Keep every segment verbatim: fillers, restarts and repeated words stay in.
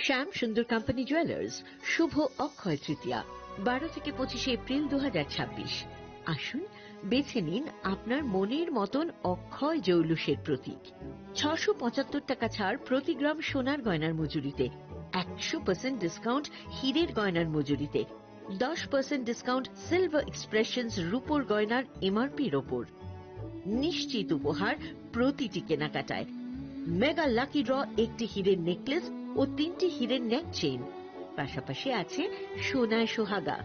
শ্যাম সুন্দর company jewellers, শুভ অক্ষয় তৃতীয়া, বারো থেকে পঁচিশে এপ্রিল দু হাজার ছাব্বিশ। আসুন, বেছে নিন আপনার মনের মতন অক্ষয় জৌলুসের প্রতীক। ছশো পঁচাত্তর টাকা ছাড় প্রতি গ্রাম সোনার গয়নার মজুরিতে, একশো পার্সেন্ট ডিসকাউন্ট হীরের গয়নার মজুরিতে, দশ পার্সেন্ট ডিসকাউন্ট সিলভার এক্সপ্রেশনস রূপোর গয়নার এমআরপির ওপর। নিশ্চিত উপহার প্রতিটি কেনাকাটায়। মেগা লাকি ড্র, একটি হীরের নেকলেস ও তিনটি হীরের নেক চেইন। পাশাপাশি আছে সোনায় সোহাগা,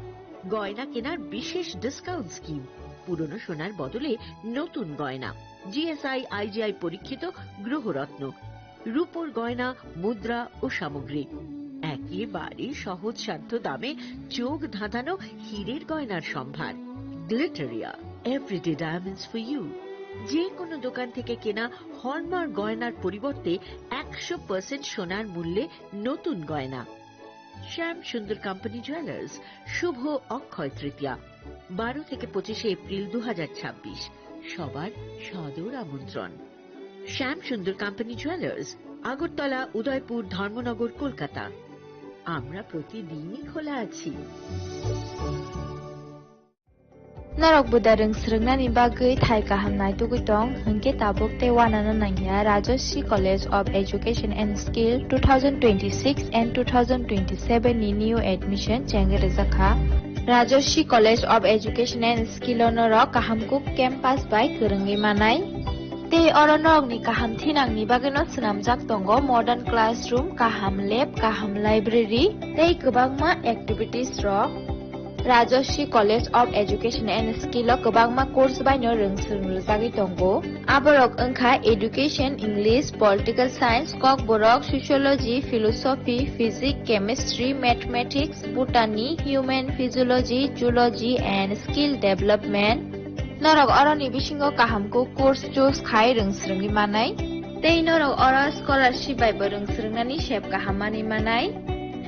গয়না কেনার বিশেষ ডিসকাউন্ট স্কিম, পুরনো সোনার বদলে নতুন গয়না, জিএসআই আইজিআই পরীক্ষিত গ্রহরত্ন, রূপোর গয়না, মুদ্রা ও সামগ্রী। একেবারে সহজসাধ্য দামে চোখ ধাঁধানো হীরের গয়নার সম্ভার। Glitteria, everyday diamonds for you. যে কোনো দোকান থেকে কেনা হলমার্ক গয়নার পরিবর্তে একশো পার্সেন্ট সোনার মূল্যে নতুন গয়না। শ্যাম সুন্দর কোম্পানি জুয়েলার্স, শুভ অক্ষয় তৃতীয়া, বারো থেকে পঁচিশে এপ্রিল দু হাজার ছাব্বিশ। সবার সাদর আমন্ত্রণ। শ্যাম সুন্দর কোম্পানি জুয়েলার্স, আগরতলা, উদয়পুর, ধর্মনগর, কলকাতা। আমরা প্রতিদিনই খোলা আছি। Norok buda rwng swrwngnani bagwi thai kaham naitugwi tong, hwnkhe tabuk tei uanano nangya Rajashree College of Education and Skill two thousand twenty-six and two thousand twenty-seven ni new admission chengwi rwjakha. Rajashree College of Education and Skill o norok kaham kuk campus bai kwrwngwi manai. Tei oro norokni kaham thinangni bagwino swnamjak tongo modern classroom, kaham lab, kaham library tei kwbangma activities rok. Rajashree College of Education and Skill o kwbangma course baino rwng swrwng rwjagwi tongo. Aborok wngkha Education, English, Political Science, Kokborok, Sociology, Philosophy, Physics, Chemistry, Mathematics, Botany, Human Physiology, Zoology and Skill Development. Norok oroni bisingo kaham kuk course choose khai rwng swrwngwi manai. Tei norok oro scholarship bai bo rwng swrwngnani sep kaham manwi manai.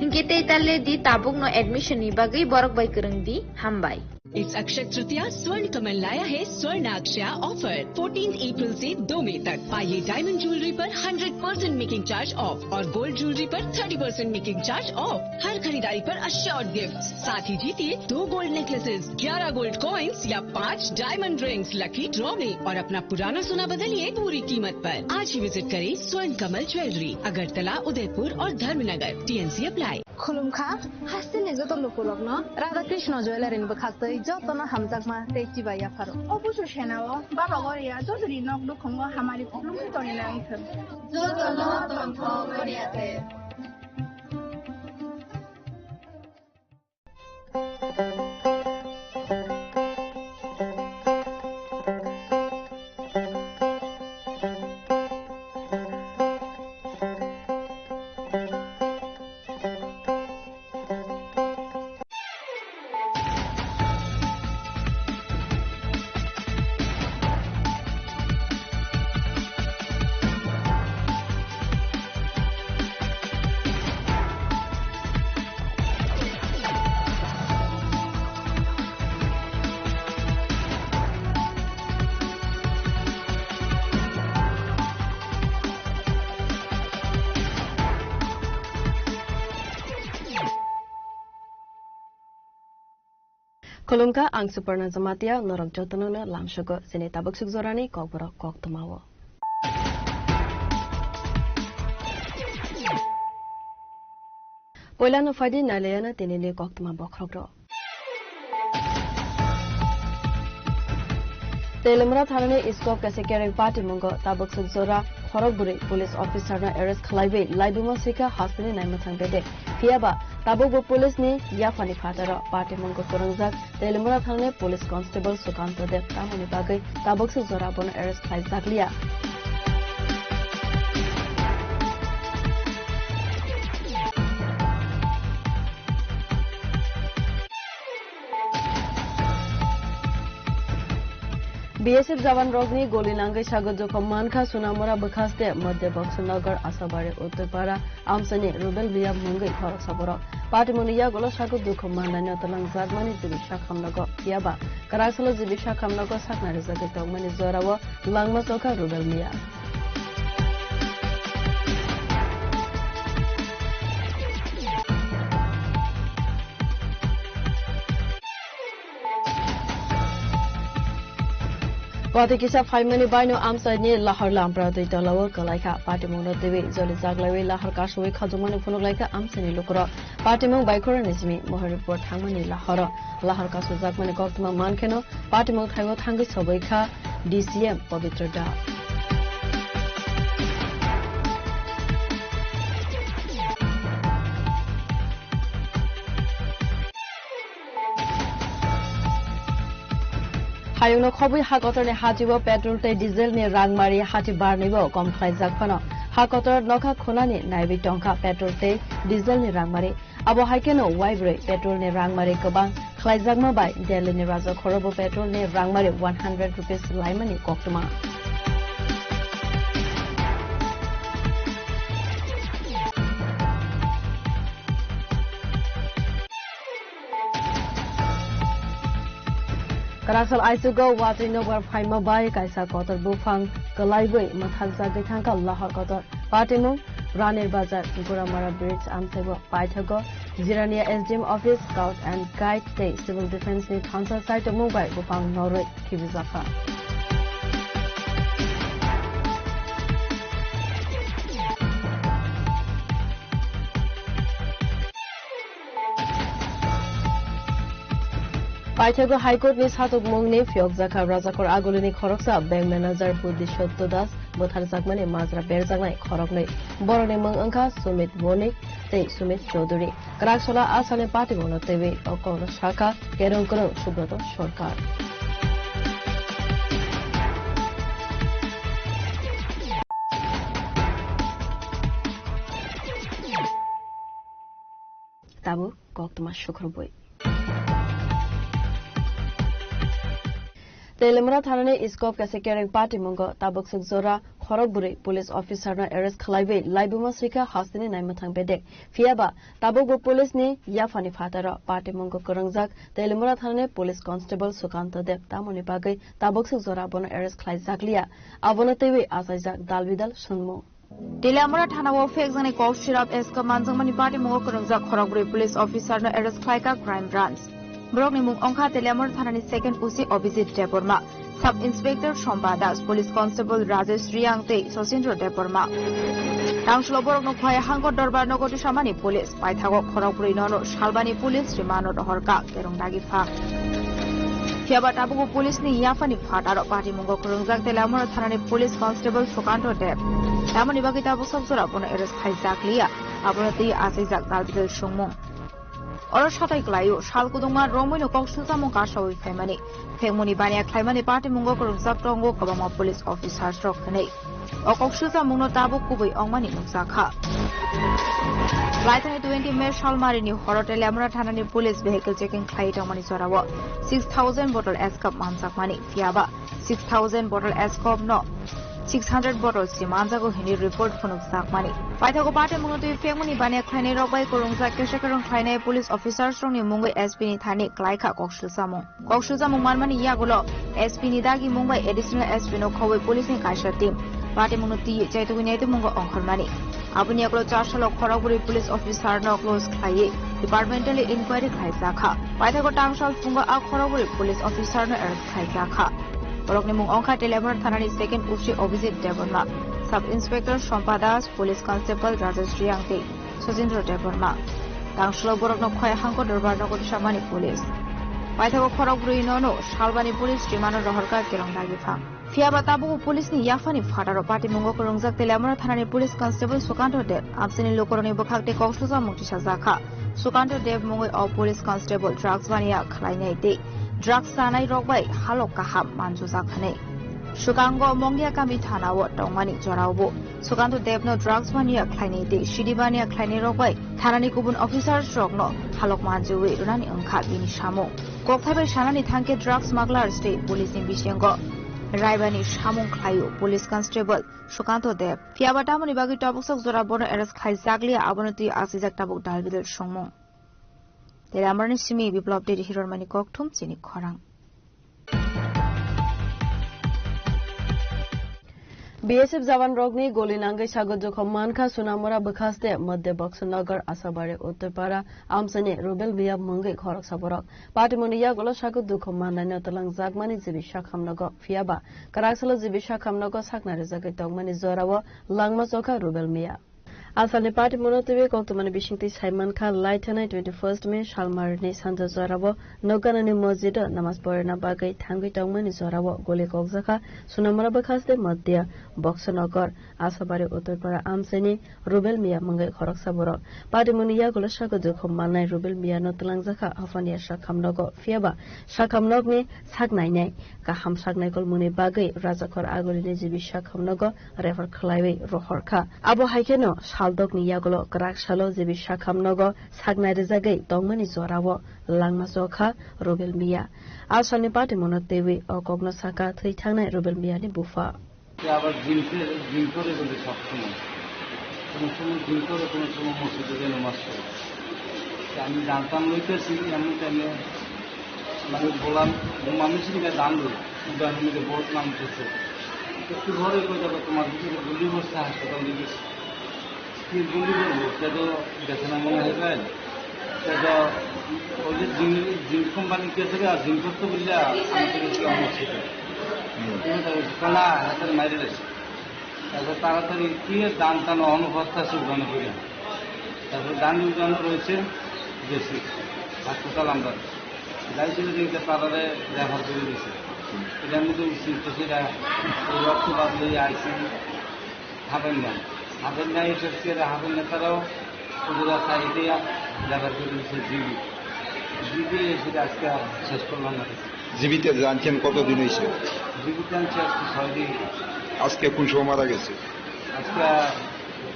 Hinkhe tei ta le di, tabukno admission ni bagwi borok bai kwrwng di. Hambai. इस अक्षय तृतीया स्वर्ण कमल लाया है स्वर्ण अक्षया offer. Fourteen April से दो मई तक पाइए डायमंड ज्वेलरी पर hundred percent making charge off और गोल्ड ज्वेलरी पर thirty percent making charge off. हर खरीदारी पर अश्योर्ड गिफ्ट, साथ ही जीतिए दो गोल्ड नेकलेसेस, ग्यारह गोल्ड कॉइंस या पाँच डायमंड रिंग्स लकी ड्रॉ में और अपना पुराना सोना बदलिए पूरी कीमत पर। आज ही विजिट करें स्वर्ण कमल ज्वेलरी, अगरतला, उदयपुर और Dharmanagar. TNC apply. Khulumkha, hasteni joto lukurokno Radha Krishna Jewellery ni bwkhaktwi jotono hamjakma tei chibai yapharo. O busu senao Baba Goria jotoni nok nukhungo hamari khulumwi tongwi nang thung. Jotono tongthok Goria te. Khulumkha, ang Suparna Jamatia, norok jotono no lamsogo chini tabuk suk jorani kokborok koktwmao. Poilano phaidi nailayana tinini koktwma bokhorok rok. Teliamura thanani Iskop kaisa kereng party mungo tabuk suk jora khorok bwrwi police officer no arrest khlaiwi laibuma sikha hasteni naimwthang bedek. Phiyaba tabukbo police ni yaphani phataro party mungo kwrwngjak Teliamura thanani police constable Sukanto Deb tamoni bagwi tabuk suk jora bono arrest khlaijakliya. B S F jawan rokni goli nangwi sago jokhom mankha Sunamura bwkhaste Madhya Bakshinagar Asabari Uttarpara amchaini Rubel Miya mungwi khoroksa borok. Patimoni yagulo sago dukhu mannaino twlangjakmani jibisa khamnago phiyaba kwraksalo jibisa khamnago sakna rijagwi tongmani jorao langma chokha Rubel Miya. Pati kisa phaimani baino amchaini Lahar Lampra twi tolao kwlaikha. Patimungno twiwi joli jaglaiwi Lahar kasui khajokmani phunuk laikha amchaini lukurok. Patimung baikhorani simi Mohoripur thangmani Laharo. Lahar kasujakmani koktwma mankheno patimung thaibo thangwi soboikha D C M Pabitra Das. Hayungno khobwi ha kotorni hatibo petrol tei diesel ni rangmari hati barnibo kom khlaijak phano. Ha kotor nokha khunani naiwi tongkha petrol tei diesel ni rangmari. Abo hai kheno waibrwi petrol ni rangmari kwbang khlaijakma bai Delhi ni raja khorobo petrol ni rangmari one hundred rupees laimani koktwma. Kwraksal aichugo watwi nokbar phaima bai kaisa kotor buphang kwlaiwi mwthakjagwi thangkha Lahar kotor. Patimung Ranir Bazar, Goramara Bridge amsaibo paithago Jirania S D M Office, Scout and Guide tei Civil Defence ni thansa saitomung bai buphang norwi khibijakha. Paithago High Court ni satokmungni phiyokjakha Rajakor Agulini khoroksa bank manager Buddhi Sotto Das butharjakmani majra berjaknai khoroknwi. Borokni mung wngkha Sumit Bonik tei Sumit Chaudhary. Kwraksala asani patimungno twiwi o kokno sakha kerong kwrwng Subroto Sarkar. Tabuk koktwma sukhrumbui. Telemura thanani Iskop kaisa kereng patimungo tabuk swk jora khorok bwrwi police officer no arrest khlaiwi laibuma swikha hasteni naimwthang bedek. Phiyaba tabukbo police ni yaphani phataro patimungo kwrwngjak Telemura thanani police constable Sukanto Deb tamoni bagwi tabuk swk jora bono arrest khlaijakliya, abono twiwi achaijak dalbidal swngmung. Teliamura thanao phekjaknai kok sirap S K manjakmani patimungo kwrwngjak khorokbrwi police officer no arrest khlaikha Crime Branch. Borokni mung wngkha Teliamura thanani second O C Abhijit Debbarma, Sub Inspector Sompa Das, Police Constable Rajesh Riang tei Sachindra Debbarma. Tangsulo borokno khwlai hangkor dorbar nogo tisamani police. Paithago khorokbrwi nono salbani police rimano rohorkha kerong dagi pha. Phiyaba tabukbo police ni yaphani phataro patimungo kwrwngjak Teliamura thanani police constable Sukanto Deb. Tamoni bagwi tabuk sok jora bono arrest khlaijakliya, abono twi achaijak dalbidal swngmung. Oro satai kwlaio, sal kudungma romwino kok sujamung kasawi phaimani. Phekmuni baniya khlaimani patimungo kwrwngjak tongo kwbangma police officers rok hinwi. O kok sujamungno tabuk kubui wngmani nukjakha. Laithani twenty May salmarini horo Teliamura thanani police vehicle checking khlai tongmani jorao six thousand bottle S K manjakmani, phiyaba six thousand bottle S K no six hundred bottle si manjago hinwi report phunukjakmani. Paithago patimungno twi phekmuni baniya khlainai rok bai kwrwngjak kesa kwrwng khlainai police officers rokni mungwi S P ni thani klaikha kok sujamung. Kok sujamung manmani yagulo S P ni dagi mung bai additional S P no khobwi police ni kaisa team patimungno twi chaitugwi naitugmungo ongkhormani. Aboni yagulo char salo khorokbrwi police officer no close khlaiwi departmentally inquiry khlaijakha. Paithago tangsal phungo a khorokbrwi police officer no arrest khlaijakha. Borokni mung wngkha Teliamura thanani second O C Abhijit Debbarma, Sub Inspector Sompa Das, Police Constable Rajesh Riang tei Sojendra Debbarma. Tangsulo borokno khwlai hangkor dorbar nogo tisamani police. Paithago khorokbrwi nono salbani police rimano rohorkha kerong dagi phang. Phiyaba tabukbo police ni yaphani phataro patimungo kwrwngjak Teliamura thanani police constable Sukanto Deb amchaini lukurokni bwkhak tei kok sujamung tisajakha. Sukanto Deb mungwi o police constable drugs mania khlainai tei drugs chanai rok bai halok kaham manjujak hinwi. Sukango Mongia kami thanao tongmani joraobo Sukanto Debno drugs mania khlainai tei sidi mania khlainai rok bai thanani kubun officers rokno halok manjui rwnani wngkha bini samung. Kokthai bai sanani thangkhe drugs smugglers tei police ni bisingo raibani samung khlaio police constable Sukanto Deb. Phiyaba tamoni bagwi tabuk sok jora bono arrest khlaijakliya, abono twi achaijak tabuk dalbidal songmung. Tei Lamarni simi Biplop tei Hirormani kokthum chini khorang. B S F jawan rokni goli nangwi sago jokhom mankha Sunamura bwkhaste Madhya Boxanagar Asabari Uttarpara amchaini Rubel Miya mungwi khoroksa borok. Patimoni yagulo sago jokhom mannaino twlangjakmani jibi sakhamnogo, phiyaba kwraksalo jibi sakhamnogo sakna rijagwi tongmani jorao langma chokha Rubel Miya. Asalni party mono twiwi koktwmani bisingtwi saimankha, lai thanai twenty first May salmarni sanja jorao nokganani mosjido namaz porina bagwi thangwi tongmani jorao goli kokjakha Sunamura bwkhaste Madhya Boxanagar Asabari Uttarpara amchaini Rubel Miya mungwi khoroksa borok. Party moni yagulo sago jokhom manai Rubel Miyano twlangjakha Hafania sakhamnogo, phiyaba sakhamnokni sak nainai kaham sak naikol muni bagwi Rajakhor Agulini jibi sakhamnogo refer khlaiwi rohor kha. Abo hai kheno saldokni yagulo kwrak salo jibi sakhamnogo saknai rijagwi tongmani jorao langma chokha Rubel Miya. A salni patimono twiwi o kokno sakha thwi thangnai Rubel Miyani bupha. Abar gym khe, gym kore bole sab somoi. Kono somoi gym kore, kono somoi mosjid-o jai namaz pore. Te ami jantam loitesi, emon time mane bolam, bo mami sini ka dan lo, udah ini ke bahut nam kese. Te tu ghore koi jabo tomar bidire guli bosta hospital diye. Ki guli bosta, te to dekhe na mone hoy pai. Te to oi je gym, gym company kese ka gym korte bolle, ami to kese ka mosjid. Hmm. Te to kona hatar maire rese. Tarpor taratari ki dan tan ohon hosta se udano kori. Tarpor dan udano roise besi hospital amra. Jaisile je tarare refer kori dise. Eta mujhe usi to sira rokto badle aisi habenna. Habenna ese sira habenna taro udara saide ya refer kori dise G B. G B ese aske ses korlam na. G B te জানছেন কতদিন হয়েছে? G B te আমি আজকে ছয় দিন। আজকে কোন সময় মারা গেছে? আজকে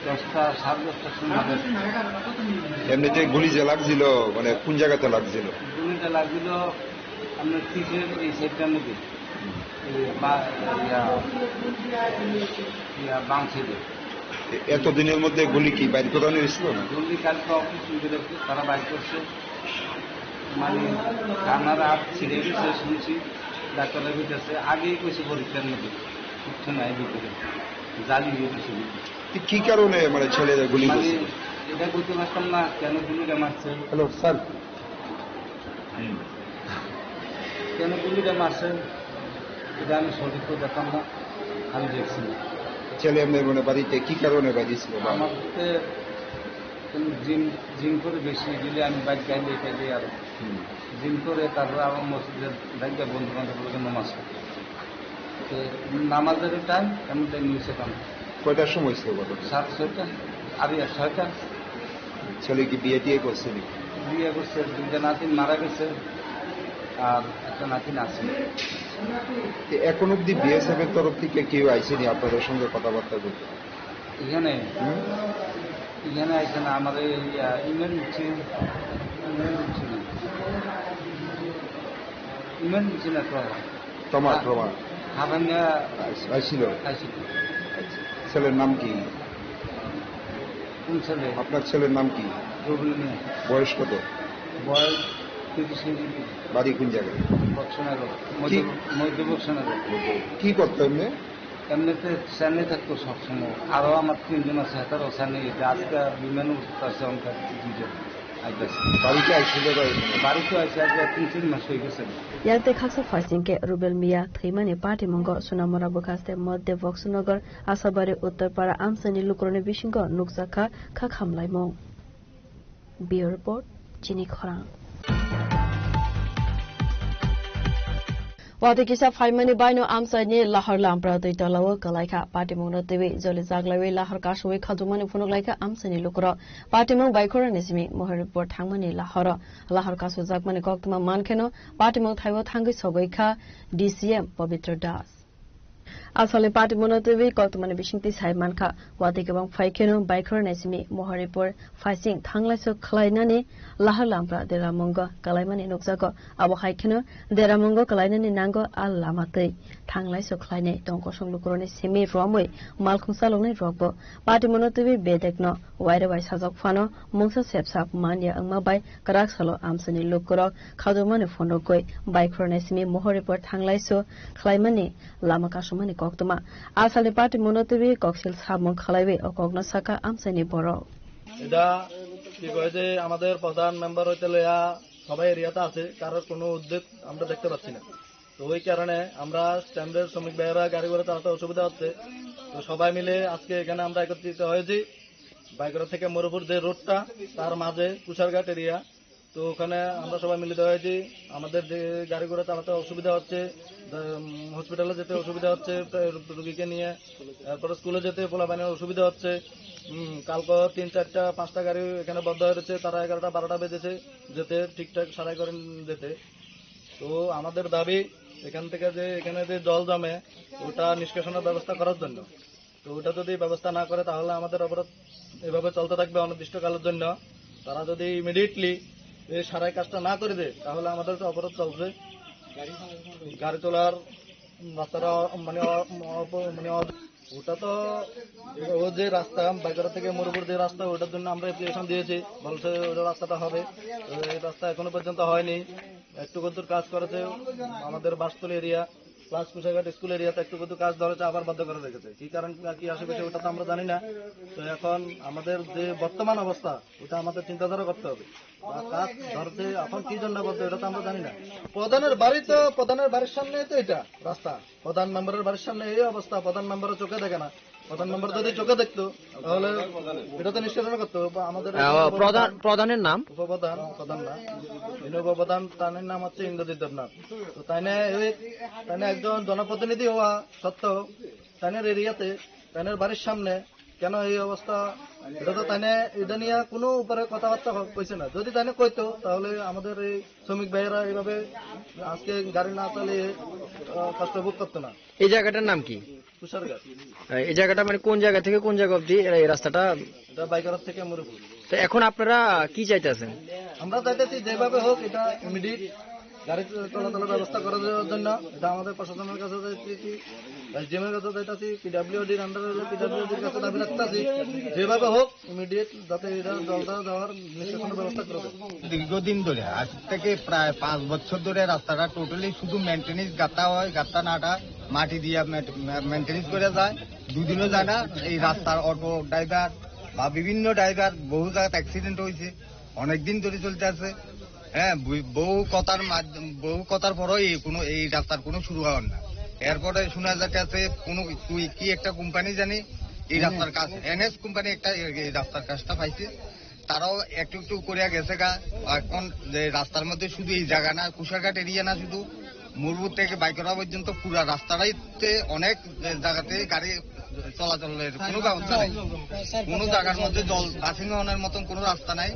দশটা, সাড়ে দশটার সময় মারা গেছে। এমনিতে গুলি যে লাগছিল, মানে কোন জায়গাতে লাগছিল? গুলিটা লাগছিল আপনার পিঠের এই সাইডটার মধ্যে। এই বা-, ইয়া, ইয়া, বাম সাইডে। এ-, এতদিনের মধ্যে গুলি কি বাইর করানো হয়েছিল না? গুলি কালকে অফিস থেকে তারা বাইর করছে। মানে, কানার হাত ছিঁড়ে গেছে শুনছি, ডাক্তারের কাছে আগেই কইছে পরীক্ষার মধ্যে কিচ্ছু নাই ভিতরে, জালি হয়ে গেছে ভিতরে। কি, কি কারণে মানে ছেলে গুলি মানে, করছিল? এটা বলতে পারতাম না কেন গুলিটা মারছে। Hello, sir. কেন গুলিটা মারছে, এটা আমি সঠিক করে দেখলাম না, আমি দেখছি না। ছেলে এমনি মানে বাড়িতে কি কারণে বাইরে ছিল? আমার সাথে জিম, জিম করে বেশি গেলে আমি বাইক গাইলে এটা দিয়ে আর হুম। জিম করে তারপরে আমার মসজিদের বাইকটা বন্ধু বান্ধব লোকের নামাজ পড়ে। তো নামাজের টাইম, এমন টাইম নিচে কাম। কয়টার সময় ছিল ঘটনা? সাড়ে ছয়টা, আর ইয়া ছয়টা। ছেলে কি বিয়ে টিয়ে করছে নাকি? বিয়ে করছে, দুইটা নাতিন মারা গেছে, আর একটা নাতিন আছে। তো এখন অবধি বিএসএফ এর তরফ থেকে কেউ আইসেনি আপনাদের সঙ্গে কথাবার্তা বলতে? এখানে? হুম? এখানে আইসে না, আমাদের এই, আহ, ইমার্জেন্সি, ইমার্জেন্সি না। ইমার্জেন্সি না তো। তোমার, হ্যাঁ। তোমার? হাবাঙ্গা আইস-, আইসিল? আইসিল। আচ্ছা। ছেলের নাম কি? কোন ছেলে? আপনার ছেলের নাম কি? রবিউল মিয়া। বয়স কত? বয়স তিরিশ। বাড়ি কোন জায়গায়? বক্সনগর। কি? মধ্য, মধ্য বক্সনগর। কি করতো এমনি? এমনিতে চেন্নাই থাকতো সবসময়। আরো আমার তিনজন আছে, তারাও চেন্নাই। এটা আজকে বিমান উঠতে আছে, অনেক দুইজন। আইতাছে। বাড়িতে আইসিল বা এখানে? বাড়িতে আইসে আজকে তিন চার মাস হয়ে গেছে। Yang tei khaksa phaising khe Rubel Miya thwimani patimungo Sunamura bwkhaste Madhya Boxanagar Asabari Uttarpara amchaini lukurokni bisingo nukjakha kha khamlaimung. Bureau Report, Chini Khorang. Watwi kisa phaimani baino amchaini Lahar Lampra twi tolao kwlaikha. Patimungno twiwi joli jaglaiwi Lahar kasui khajumani phunuk laikha amchaini lukurok. Patimung baikhorani simi Mohoripur thangmani Laharo. Lahar kasujakmani koktwma mankheno patimung thaibo thangwi sogwi kha D C M Pabitra Das. Asalni patimungno twiwi koktwmani bisingtwi sai mankha, watwi kwbang phai kheno baikhorni simi Mohoripur phaising thanglaiso khlainani Lahar Lampra deramungo kalaimani nukjago. Abo hai kheno deramungo kalainani nango a lama twi thanglaiso khlainai tong kosong lukurokni simi romwi malkhung chaloknai rokbo. Patimungno twiwi bedekno waire wai sajak phano mungsa sepsap manya wngma bai kwrak salo amchaini lukurok khajokmani phunukgwi baikhorni simi Mohoripur thanglaiso khlaimani lama kasumani Koktwma. Asalni party muno twiwi koksil samung khlaiwi o kokno sakha amchaini borok. এটা কি কয় যে আমাদের প্রধান মেম্বার হইতে লইয়া সবাই এরিয়াতে আছে, কারোর কোনো উদ্যোগ আমরা দেখতে পাচ্ছি না। তো ওই কারণে আমরা স্ট্যান্ডের শ্রমিক ভাইয়েরা গাড়ি ঘোড়া চালাতে অসুবিধা হচ্ছে। তো সবাই মিলে আজকে এখানে আমরা একত্রিত হয়েছি। বাইকরা থেকে মরুপুর যে রোডটা, তার মাঝে কুশারঘাট এরিয়া। তো ওখানে আমরা সবাই মিলিত হয়েছি। আমাদের যে গাড়ি ঘোড়া চালাতে অসুবিধা হচ্ছে, উম, হসপিটালে যেতে অসুবিধা হচ্ছে, প্রায় রু-, রুগীকে নিয়ে, তারপরে স্কুলে যেতে পোলাপানের অসুবিধা হচ্ছে। উম, কালকে তিন, চারটা, পাঁচটা গাড়ি এখানে বন্ধ হয়ে রয়েছে, তারা এগারোটা, বারোটা বেজেছে যেতে, ঠিকঠাক সারাই করে যেতে। তো আমাদের দাবি, এখান থেকে যে, এখানে যে জল জমে, ওটা নিষ্কাশনের ব্যবস্থা করার জন্য। তো ওটা যদি ব্যবস্থা না করে, তাহলে আমাদের অবরোধ এভাবে চলতে থাকবে অনির্দিষ্টকালের জন্য। তারা যদি ইমিডিয়েটলি এই সারাই কাজটা না করে দেয়, তাহলে আমাদের তো অবরোধ চলবে। গাড়ি চলার রাস্তাটা মানে অ-, অ-, মানে অ-, ওটা তো, ও যে রাস্তা, বাইকারা থেকে মরুপুর যে রাস্তা, ওটার জন্য আমরা অ্যাপ্লিকেশন দিয়েছি, বলছে ওটা রাস্তাটা হবে। তো এই রাস্তা এখনো পর্যন্ত হয়নি। একটু কদ্দুর কাজ করেছে আমাদের বাসতলী এরিয়া, প্লাস কুশাঘাট স্কুল এরিয়াতে একটু কদ্দুর কাজ ধরেছে, আবার বন্ধ করে রেখেছে। কি কারণ, কি আশেপাশে, ওটা তো আমরা জানি না। তো এখন আমাদের যে বর্তমান অবস্থা, ওটা আমাদের চিন্তাধারা করতে হবে। বা কাজ ধরছে, এখন কি জন্য বন্ধ, এটা তো আমরা জানি না। প্রধানের বাড়ি তো, প্রধানের বাড়ির সামনে তো এটা রাস্তা, প্রধান মেম্বারের বাড়ির সামনে এই অবস্থা, প্রধান মেম্বারও চোখে দেখে না। প্রধান মেম্বার যদি চোখে দেখতো, তাহলে এটা তো নিষ্কাশন করতো। বা আমাদের আহ, প্রধান, প্রধানের নাম? উপপ্রধান, প্রধান না, যিনি উপপ্রধান, তার নাম হচ্ছে ইন্দ্রজিৎ দেবনাথ। তো তাই না, ওই, তাই না একজন জনপ্রতিনিধি হওয়া সত্ত্বেও, তাইনের এরিয়াতে, তাইনের বাড়ির সামনে কেন এই অবস্থা? এটা তো তাইনে, এটা নিয়ে কোনো উপরে কথাবার্তা হ-, কইছে না। যদি তাইনে কইতো, তাহলে আমাদের এই শ্রমিক ভাইয়েরা এইভাবে আজকে গাড়ি না চালিয়ে, আহ, কষ্ট ভোগ করতো না। এই জায়গাটার নাম কি? তুষারঘাট। এই জায়গাটা মানে কোন জায়গা থেকে কোন জায়গা অবধি এই রাস্তাটা? এটা বাইকারহাট থেকে মরুপুর। তো এখন আপনারা কি চাইতেছেন? আমরা চাইতেছি যেভাবে হোক এটা ইমিডিয়েট গাড়ি চলাচলের ব্যবস্থা করে দেওয়ার জন্য। এটা আমাদের প্রশাসনের কাছে চাইতেছি, এসডিএম এর কাছে চাইতেছি, পিডাব্লিউডির আন্ডারে হলে পিডাব্লিউডির কাছে দাবি রাখতেছি, যেভাবে হোক ইমিডিয়েট যাতে এটা জলটা দেওয়ার নিষ্কাশনের ব্যবস্থা করে দেয়। দীর্ঘদিন ধরে, আজ থেকে প্রায় পাঁচ বছর ধরে রাস্তাটা টোটালি শুধু মেইনটেনেন্স, গাঁথা হয়, গাঁথা নাটা মাটি দিয়ে মেট-, মে-, মেইনটেনেন্স করে যায়। দুদিনও যায় না। এই রাস্তার অটো ড্রাইভার বা বিভিন্ন ড্রাইভার বহু জায়গাতে অ্যাক্সিডেন্ট হয়েছে, অনেক দিন ধরে চলতে আছে। হ্যাঁ, বু-, বহু কথার মাধ্যম, বহু কথার পরেও এই কোনো, এই রাস্তার কোনো শুরু হয় না। এরপরে শোনা যাচ্ছে আছে কোনো, তুই কি একটা কোম্পানি জানি এই রাস্তার কাজ, এনএস কোম্পানি একটা এই, এই রাস্তার কাজটা পাইছে। তারাও একটু একটু করে গেছে গা। এখন যে রাস্তার মধ্যে শুধু এই জায়গা না, কুশারঘাট এরিয়া না, শুধু মুরপুর থেকে বাইকরা পর্যন্ত পুরা রাস্তাটাইতে অনেক জায়গাতে গাড়ি চলাচলের কোনো ব্যবস্থা নেই। কোনো জায়গার মধ্যে জল, বাসিং হওয়ার মতন কোনো রাস্তা নাই।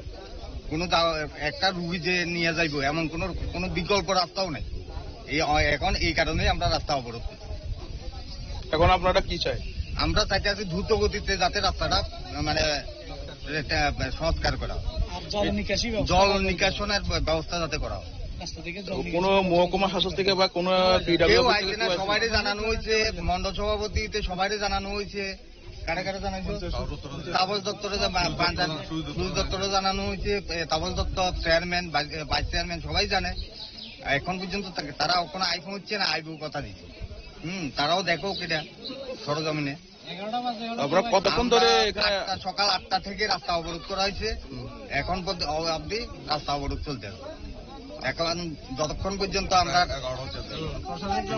কোনো জা-, একটা রুগী যে নিয়ে যাইবো এমন কোনো, কোনো বিকল্প রাস্তাও নেই। এই অ-, এখন এই কারণেই আমরা রাস্তা অবরোধ করছি। এখন আপনারা কি চাই? আমরা চাইতে আছি দ্রুত গতিতে যাতে রাস্তাটা, মানে, এটা সংস্কার করা হয়। আর জল নিকাশি ব্যবস্থা জল করা হয়। নিকাশনের ব্য-, ব্যবস্থা যাতে করা হয়। রাস্তা থেকে জল নিকাশি কোনো ব্যবস্থা মহকুমা করা শাসক হয়। থেকে বা কোনো পিডাব্লিউডি কেউ থেকে আইছে না, কেউ আইছে না? সবাইরে জানানো হয়েছে, মণ্ডল সভাপতিতে সবাইরে জানানো হয়েছে। কারে কারে জানাইছো? তাপস দত্তরে জা-, বা-, বাঞ্জান, সুজ দত্তরে জানানো হয়েছে, এ, তাপস দত্ত চেয়ারম্যান, ভাইস, এ, ভাইস চেয়ারম্যান সবাই জানে। এখন পর্যন্ত তা-, তারা ওখানে আইফোন হচ্ছে না, আইবো কথা দিচ্ছে। হুম, তারাও দেখো কিনা সরজমিনে। আপনারা কতক্ষণ ধরে আমরা এখানে আটটা, সকাল আটটা থেকে রাস্তা অবরোধ করা হয়েছে। এখন পর্য-, অ-, অবধি রাস্তা অবরোধ চলতে আছে। এখন যতক্ষণ পর্যন্ত আমরা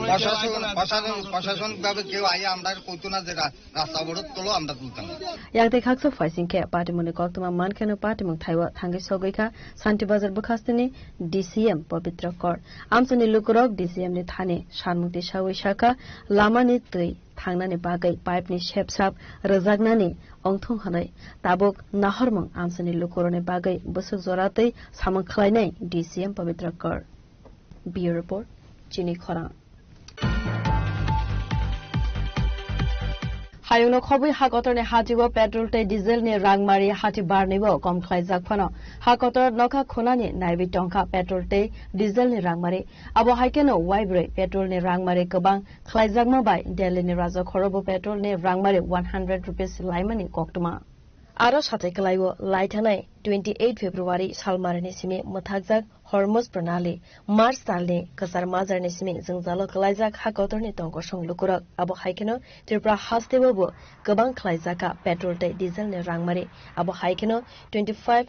প্রশাসন, প্রশাসন, প্রশাসনিকভাবে কেউ আইয়া আমরা কইতো না যে রা-, রাস্তা অবরোধ করলো, আমরা তুলতাম না। Yakni khaksa phaising khe patimungni koktwma mankheno patimung thaiwi thangwi sogwi kha Santi Bazar bwkhasteni D C M Pabitra Kor. Amchaini lukurok D C M ni thani salmung tisawi sakha, lamani twi thangnani bagwi pipe ni sepsap rwjaknani wngthung hwnwi. Tabuk nahormung amchaini lukurokni bagwi bwswk jora twi samung khlainai D C M Pabitra Kor. Bureau Report, Chini Khorang. Hayungno khobwi ha kotorni hatigo petrol tei diesel ni rangmari hati barnibo kom khlaijak phano, ha kotor nokha khunani naiwi tongkha petrol tei diesel ni rangmari. Abo hai kheno waibrwi petrol ni rangmari kwbang khlaijakma bai Delhi ni rajakhoro bo petrol ni rangmari one hundred rupees laimani koktwma. Aro satai kwlaiwo lai thanai twenty eight February salmarini simi mwthakjak Hormuz Pranali, March talni kwchar majrani simi jwngjalo kwlaijak ha kotorni tongkosong lukurok. Abo hai kheno Tripura hasteo bo kwbang khlaijakha petrol tei diesel ni rangmari. Abo hai kheno twenty five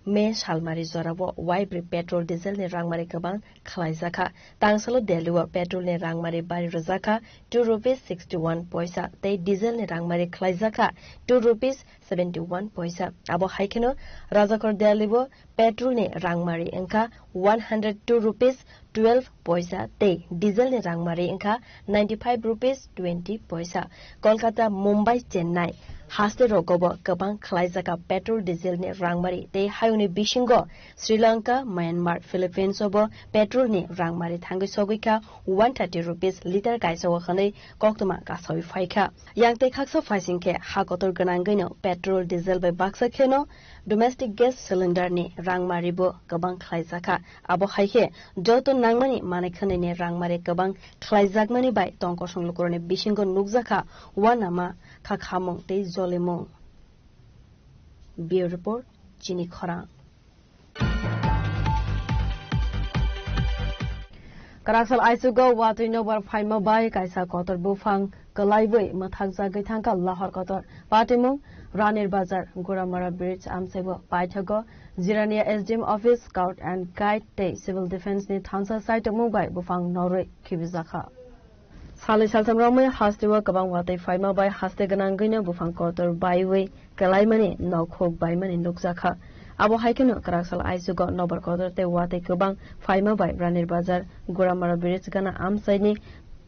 May salmari jorao waibrwi petrol diesel ni rangmari kwbang khlaijakha. Tangsalo Delhi o petrol ni rangmari bari rwjakha two rupees sixty one poisa tei diesel ni rangmari khlaijakha two rupees seventy one poisa. Abo hai kheno Rajakor Delhi o petrol ni rangmari wngkha one hundred two rupees twelve poisa tei diesel ni rangmari wngkha ninety five rupees twenty poisa. Kolkata, Mumbai, Chennai haste rogo bo kwbang khlaijakha petrol diesel ni rangmari tei hayungni bisingo Sri Lanka, Myanmar, Philippines o bo petrol ni rangmari thangwi sogwi kha one thirty rupees liter kaisa o hwnwi koktwma kasawi phai kha. Yang tei khaksa phaising khe ha kotor gwnangwi no petrol, diesel bai baksa kheno domestic gas cylinder ni rangmari bo kwbang khlaijakha. Abo hai khe joto nangmani manwi khwnwi ni rangmari kwbang khlaijakmani bai tongkosong lukurokni bisingo nukjakha uanama, khakhamung tei jolimung. Bureau Report, Chini Khorang. Kwraksal aichugo watwi nobar phaima bai kaisa kotor buphang kwlaiwi mwthakjagwi thangkha Lahor kotor. Patimung Ranir Bazar, Guramara Bridge amsaibo paithago Jirania S D M office, Scout and Guide tei Civil Defence ni thansa saitokmung bai buphang norwi khibijakha. Salai saltham romwi hasteo kwbang watwi phaima bai haste gwnangwino buphang kotor baiwi kwlaimani nokhuk baimani nukjakha. Abo hai kheno kwraksal aichugo nobar kotor tei watwi kwbang phaima bai Ranir Bazar, Guramara Bridge gana amchaini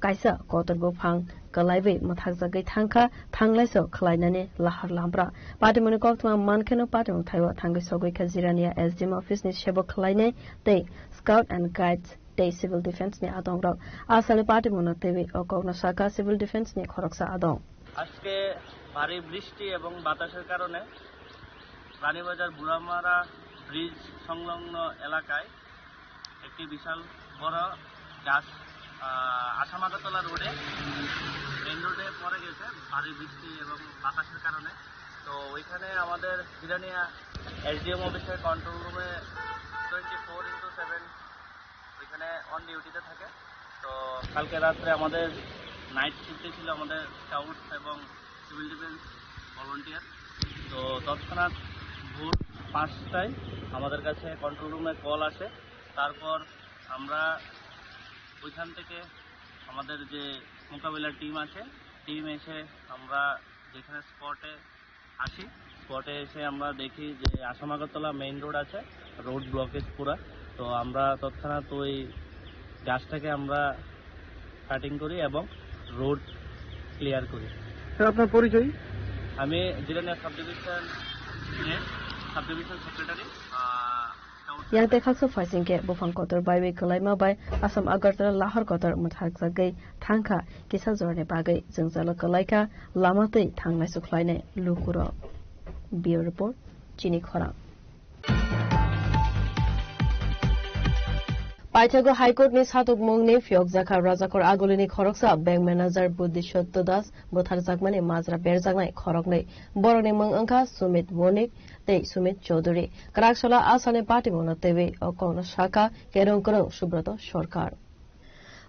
kaisa kotor buphang kwlaiwi mwthakjagwi thangkha, thanglaiso khwlainani lahar lampra. Patimungni koktwma mankheno patimung thaibo thangwi sogwi kha Jirania S D M office ni sebo khwlainai tei Scout and Guides tei Civil Defence ni adongrok. Asani patimungno twiwi o kokno sakha Civil Defence ni khoroksa adong. আজকে ভারী বৃষ্টি এবং বাতাসের কারণে রানীবাজার বুড়ামারা ব্রিজ সংলগ্ন এলাকায় একটি বিশাল বড় গাছ, আহ, আসাম আগরতলা রোডে, মেইন রোডে পড়ে গেছে ভারী বৃষ্টি এবং বাতাসের কারণে। তো ওইখানে আমাদের জিরানিয়া এসডিএম অফিসের কন্ট্রোল রুমে টোয়েন্টি ফোর ইন্টু সেভেন ওইখানে অন ডিউটিতে থাকে। তো কালকে রাত্রে আমাদের নাইট শিফটে ছিল আমাদের স্কাউটস এবং সিভিল ডিফেন্স ভলান্টিয়ার। তো তৎক্ষণাৎ ভোর পাঁচটায় আমাদের কাছে কন্ট্রোল রুমে কল আসে। তারপর আমরা ওইখান থেকে আমাদের যে মোকাবিলার টিম আছে, টিম এসে আমরা যেখানে স্পটে আসি, স্পটে এসে আমরা দেখি যে আসাম আগরতলা মেইন রোড আছে, রোড ব্লকেজ পুরা। তো আমরা তৎক্ষণাৎ ওই গাছটাকে আমরা কাটিং করি এবং রোড ক্লিয়ার করি। স্যার, আপনার পরিচয়? আমি Jirania sub division, sub division secretary. Yang tei khaksa phaising khe buphang kotor baiwi kwlaima bai Assam Agartala Lahor kotor mwthakjagwi thangkha kisa jorani bagwi jwngjalo kwlaikha lama twi thangnai sukhlainai lukurok. Bureau Report, Chini Khorang. Paithago High Court ni satukmung ni phiyokjakha Rajakor Agulini khoroksa bank manager Buddhi Sotto Das butharjakmani majra berjaknai khoroknwi. Borokni mung wngkha Sumit Bonik tei Sumit Chaudhary. Kwraksalo asani patimungno twiwi o kokno sakha kerong kwrwng Subroto Sarkar.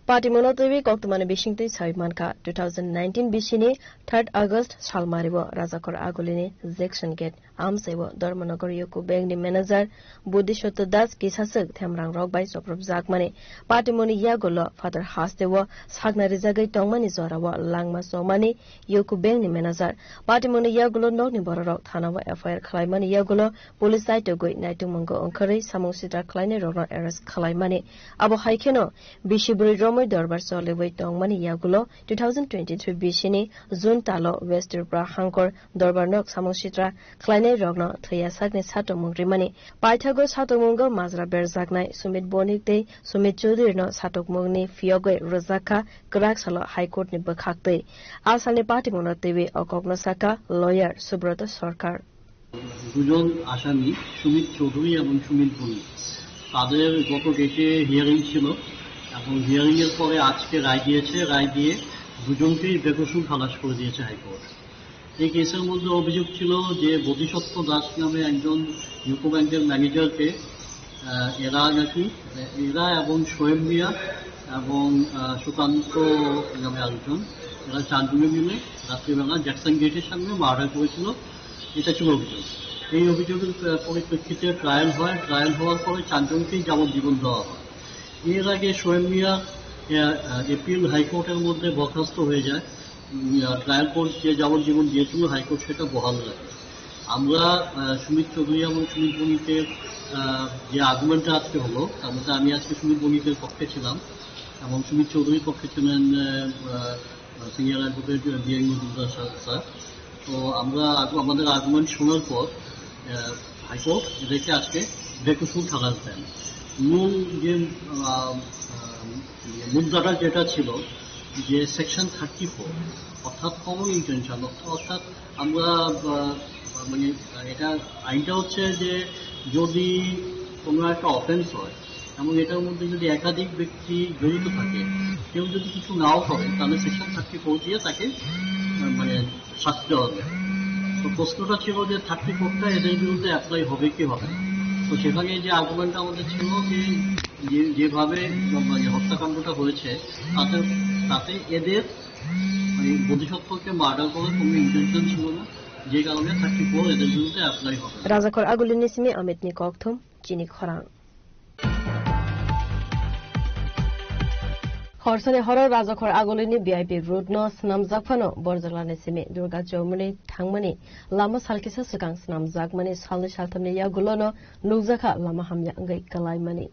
Patimungno twiwi koktwmani bisingtwi sawi mankha, two thousand nineteen bisini third August salmaribo Rajakor Agulini Jackson Gate amchaibo Dharmanagar Yuko Bank ni manager Buddhi Sotto Das kisaswk themrang rok bai chopropjakmani. Patimungni yagulo phatar hasteo sakna rijagwi tongmani jorao langma chomani Yuko Bank ni manager. Patimungni yagulo nokni bororok thanao F I R khwlaimani yagulo police saitogwi naitugmungo wngkharwi samung sitra khwlainairokno arrest khwlaimani. Abo hai kheno bisi bwrwi romwi dorbar choliwi tongmani yagulo two thousand twenty-three bisini June talo West Tripura hangkor dorbar nok samung sitra khwlainairokno thwiya sakni satukmung rimani. Paithago satukmungo majra berjaknai Sumit Bonik tei Sumit Chaudhary no satukmungni phiyogwi rwjakha kwraksalo High Court ni bwkhaktwi. Asalni patimungno twiwi o kokno sakha lawyer Subroto Sarkar. দুজন আসামি সুমিত চৌধুরী এবং সুমিত বণিক, তাদের গত ডেটে হিয়ারিং ছিল এবং হিয়ারিং এর পরে আজকে রায় দিয়েছে। রায় দিয়ে দুজনকেই বেকসুর খালাস করে দিয়েছে হাইকোর্ট। এই কেসের মধ্যে অভিযোগ ছিল যে বোধিসত্ত্ব দাস নামে একজন ইউকো ব্যাংকের ম্যানেজারকে, আহ, এরা নাকি, এরা এবং সোয়েব মিয়া এবং, আহ, সুকান্ত নামে আরেকজন, এরা চারজনে মিলে রাত্রিবেলা জ্যাকসন গেটের সামনে মার্ডার করেছিল। এটা ছিল অভিযোগ। এই অভিযোগের, আহ, পরিপ্রেক্ষিতে ট্রায়াল হয়। ট্রায়াল হওয়ার পরে চারজনকেই যাবজ্জীবন দেওয়া হয়। এর আগে সোয়েব মিয়া, আহ, আহ, এপিএল হাইকোর্টের মধ্যে বরখাস্ত হয়ে যায়। উম, আহ, ট্রায়াল কোর্ট যে যাবজ্জীবন দিয়েছিল, হাইকোর্ট সেটা বহাল রাখে। আমরা, আহ, সুমিত চৌধুরী এবং সুমিত বণিকের, আহ, যে আর্গুমেন্টটা আজকে হলো, তার মধ্যে আমি আজকে সুমিত বণিকের পক্ষে ছিলাম এবং সুমিত চৌধুরীর পক্ষে ছিলেন, আহ, আহ, senior advocate B N Majumdar sir, sir. তো আমরা আগ-, আমাদের আর্গুমেন্ট শোনার পর, আহ, হাইকোর্ট এদেরকে আজকে বেকসুর খালাস দেন। মূল যে, আহ, আহ, মুদ্রাটা যেটা ছিল যে সেকশন থার্টি ফোর, অর্থাৎ কমন ইন্টেনশন, অর্থাৎ আমরা, আহ, মানে, এটা আইনটা হচ্ছে যে যদি কোনো একটা অফেন্স হয় এবং এটার মধ্যে যদি একাধিক ব্যক্তি জড়িত থাকে, কেউ যদি কিছু নাও করে, তাহলে সেকশন থার্টি ফোর দিয়ে তাকে, আহ, মানে, শাস্তি দেওয়া হবে। তো প্রশ্নটা ছিল যে থার্টি ফোরটা এদের বিরুদ্ধে অ্যাপ্লাই হবে কি হবে না। তো সেখানে যে আর্গুমেন্টটা আমাদের ছিল যে, যে-, যেভাবে, মানে, হত্যাকাণ্ডটা হয়েছে, তাতে, তাতে এদের, মানে, বোধিসত্ত্বকে মার্ডার করার কোনো ইন্টেনশন ছিল না, যে কারণে থার্টি ফোর এদের বিরুদ্ধে অ্যাপ্লাই হবে না। Rajakhor Agulini simi Amit ni kokthum, chini khorang. Horsani horo Rajakhor Agulini V I P road no swnamjak phano Borjoglani simi Durga Chowmuni thangmani lama salkisa swkang swnamjakmani salnwi salthamni yagulono nukjakha lama hamya wngwi kwlaimani.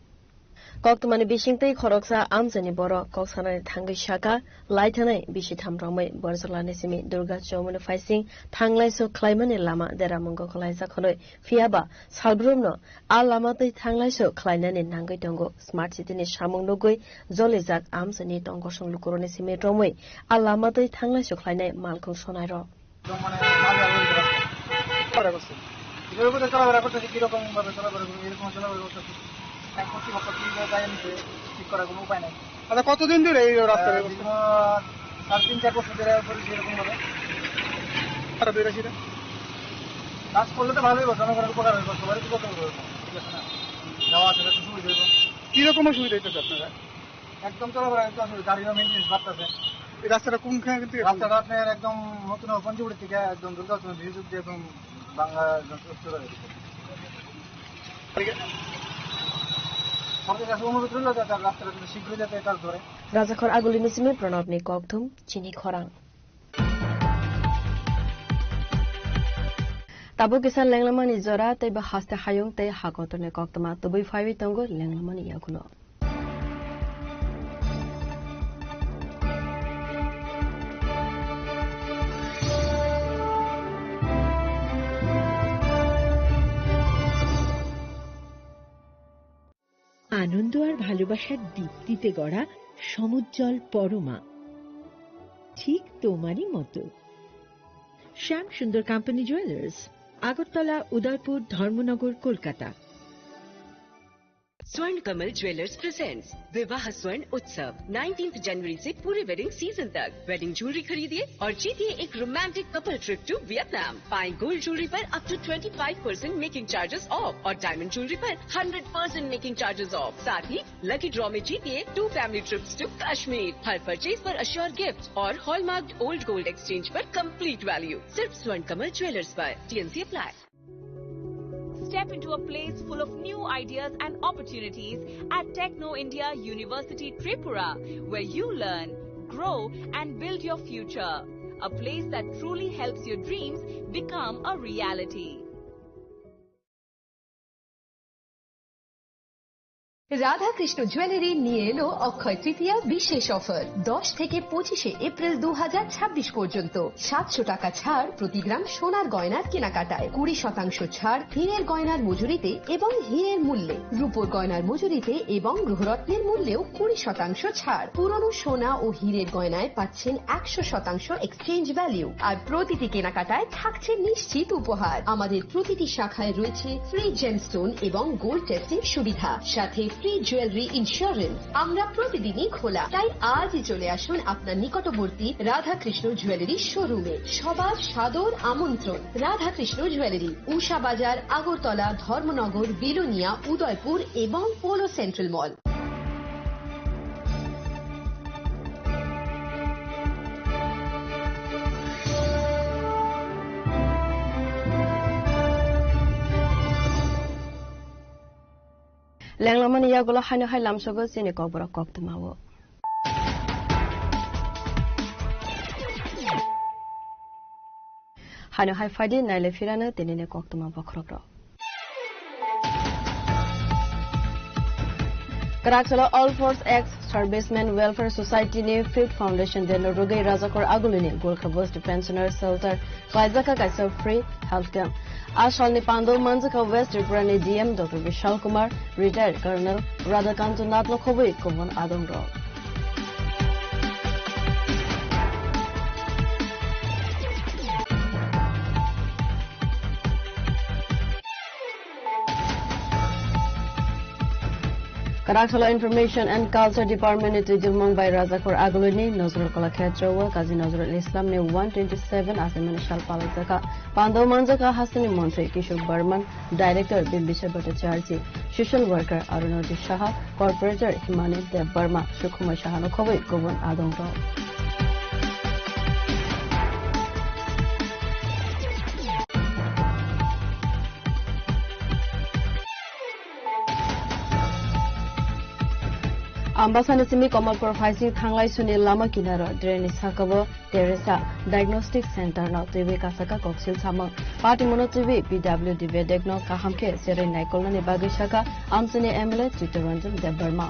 Koktwmani bisingtwi khoroksa amchaini borok kok sanani thangwi saka, lai thanai bisi tham romwi Borjoglani simi Durga Chowmuni phaising thanglaiso khlaimani lama deramungo kwlaijak hwnwi, phiyaba salbrumno a lama twi thanglaiso khlainani nangwi tongo. Smart City ni samung nugwi jolijak amchaini tongkosong lukurokni simi romwi a lama twi thanglaiso khlainai malkhung sonairok. একদম মানে মাঝে আগুন রাস্তা। চলাফেরা করছে। এর উপরে চলাফেরা করতেছে, কিরকম ভাবে চলাফেরা করবে, এরকম চলাফেরা করতেছে। এখন কর্তৃপক্ষ কি যায় নিতে, ঠিক করার কোনো উপায় নাই। আচ্ছা, কতদিন ধরে এই রাস্তার আহ, অবস্থা? দীর্ঘ সাড়ে তিন চার বছর ধরে করেছি এরকম ভাবে। খারাপ হয়ে গেছে এটা? কাজ করলে তো ভালোই হবে, জনগণের উপকার হবে, সবারই তো উপকার হবে, ঠিক আছে না? যাওয়া আসা একটু সুবিধা হবে। কিরকম সুবিধা হইতেছে আপনারা? একদম চলাফেরা একটু অসুবিধা, গাড়িরও মেইনটেনেন্স বাড়তেছে। এই রাস্তাটা কোনখান থেকে? রাস্তাটা আপনার একদম নতুন পঞ্চবটি থেকে একদম দুর্গাচরণ ভিড় দিয়ে একদম বাংলা একদম চলে গেছে। সরকারের কাছে অনুরোধ রইল যাতে রাস্তাটা যাতে শীঘ্রই যাতে কাজ ধরে। Rajakhor Agulini simi Pranabni kokthum, chini khorang. Tabuk kisa lenglamani jora tei bo haste hayung tei hakotorni koktwma tubui phaiwi tongo lenglamani yagulo. আনন্দ আর ভালোবাসার দীপ্তিতে গড়া সমুজ্জ্বল পরমা, ঠিক তোমারই মতো। শ্যাম সুন্দর কোম্পানি জুয়েলার্স, আগরতলা, উদয়পুর, ধর্মনগর, Kolkata. Swarn Kamal Jewellers presents Vivah Swarn Utsav, nineteenth January से पूरे wedding season तक। वेडिंग ज्वेलरी खरीदिए और जीतिए एक romantic couple trip to Vietnam. पाएं गोल्ड ज्वेलरी पर up to twenty five percent making charges off और डायमंड ज्वेलरी पर hundred percent making charges off. साथ ही लकी ड्रॉ में जीतिए two family trips to Kashmir. हर परचेज पर अश्योर गिफ्ट और हॉलमार्क्ड ओल्ड गोल्ड एक्सचेंज पर कंप्लीट वैल्यू। सिर्फ स्वर्ण कमल ज्वेलर्स पर। TNC apply. Step into a place full of new ideas and opportunities at Techno India University Tripura, where you learn, grow, and build your future. A place that truly helps your dreams become a reality. Radhakrishna jewellery নিয়ে এলো অক্ষয় তৃতীয়া বিশেষ অফার। দশ থেকে পঁচিশে এপ্রিল দু হাজার ছাব্বিশ পর্যন্ত সাতশো টাকা ছাড় প্রতি গ্রাম সোনার গয়নার কেনাকাটায়, কুড়ি শতাংশ ছাড় হীরের গয়নার মজুরিতে এবং হীরের মূল্যে, রূপোর গয়নার মজুরিতে এবং গ্রহরত্নের মূল্যেও কুড়ি শতাংশ ছাড়। পুরনো সোনা ও হীরের গয়নায় পাচ্ছেন একশো শতাংশ এক্সচেঞ্জ ভ্যালু, আর প্রতিটি কেনাকাটায় থাকছে নিশ্চিত উপহার। আমাদের প্রতিটি শাখায় রয়েছে ফ্রি জেমস্টোন এবং গোল্ড টেস্টিং সুবিধা, সাথে ফ্রি জুয়েলারি ইন্স্যুরেন্স আমরা প্রতিদিনই খোলা, তাই আজই চলে আসুন আপনার নিকটবর্তী রাধাকৃষ্ণ জুয়েলারি শোরুমে। সবার সাদর আমন্ত্রণ। রাধাকৃষ্ণ জুয়েলারি, উষা বাজার, আগরতলা, ধর্মনগর, বিলোনিয়া, উদয়পুর এবং polo central mall. Lenglamani yagulo haino hai lamsogo chini kokborok koktwmao. Haino hai phaidi naile phirano tinini koktwma bokhorokrok. Kwraksalo All Force Ex Servicemen Welfare Society ni Fifth Foundation Day no rwgwi Rajakhor Agulini Gorkha Bosti Pensioner Shelter khlaijak kha kaisa free health camp. A salni pandao manjakha West Tripura ni D M Doctor Bishal Kumar, Retired Colonel Radhakanta Nath no khobwi kubun adong rok. Kwraksalo Information and Culture Department ni twijlmung bai Rajakhor Agulini Nazrul Kala Khetra o Kazi Nazrul Islam ni one twenty seven achaimani sal palaijak kha. Pandao manjakha hasteni montri Kishore Barman, Director Bimbisar Bhattacharjee, Social Worker Arunoti Saha, Corporator Himani Debbarma, Sukhumai Saha no khobwi kubun adong rok. Ambasani simi Kamalpur phaising thanglai suni lama kinaro drain ni sakao Teresa Diagnostic Center no twiwi kasaka koksil samung. Party mono twiwi P W D bedek no kaham khe serei naikolnani bagwi saka amchini M L A Chittaranjan Debbarma.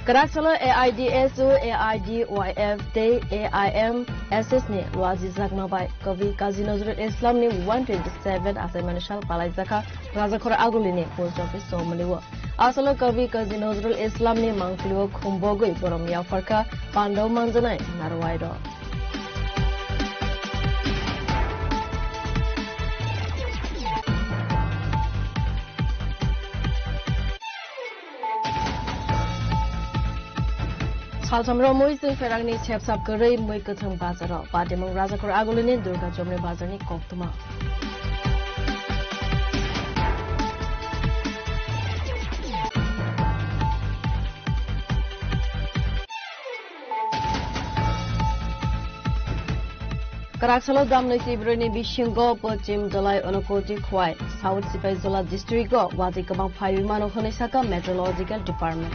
Kwraksalo A I D S O, A I D Y F tei A I M S S ni luajijakma bai Kavi Kazi Nazrul Islam ni one twenty seven achaimani sal palaijakha Rajakhor Agulini post office chomani o. Asalo Kavi Kazi Nazrul Islam ni mangpili o khumbogwi borom yapharkha pandao manjanai narwai rok. Salsam romwi chwng pherangni sepsap kwrwi mwi kwthwng bazaro. Patimung Rajakhor Agulini Durga Chomni bazarni koktwma. Kwraksalo damnwi twibrwini bisingo Pochim Dolai Unakoti Khwai, South Sipaijola district-o watwi kwbang phaiwi mano hwnwi sakha Meteorological Department.